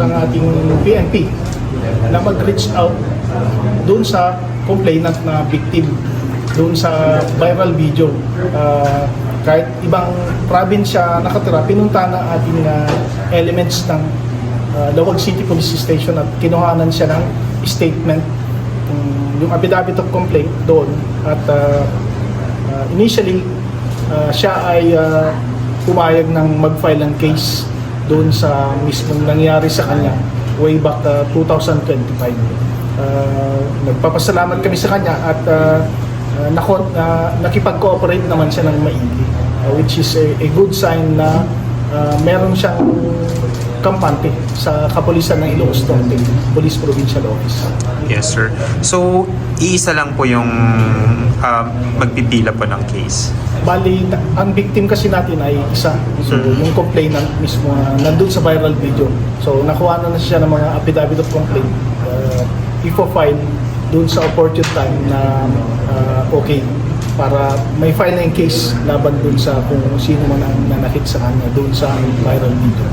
ang ating PNP na mag-reach out doon sa complainant na victim doon sa viral video. Kahit ibang probinsya nakatira, pinunta na ating elements ng Lawag City Police Station at kinuhanan siya ng statement, yung affidavit of complaint doon. At initially, siya ay pumayag ng mag-file ng case doon sa mismong nangyari sa kanya way back 2025. Nagpapasalamat kami sa kanya at nakipag-cooperate naman siya ng maigi, which is a good sign na meron siyang kampante sa kapulisan ng Ilocos Norte Police Provincial Office. Yes, sir. So, iisa lang po yung magpipila po ng case? Bali, ang victim kasi natin ay isa. So, yung complainant mismo nandun sa viral video. So, nakuha na siya ng mga affidavit of complaint. Ifo-file dun sa opportune time na okay para may file na yung case laban dun sa kung sino man ang nanakit sa kanya dun sa viral video.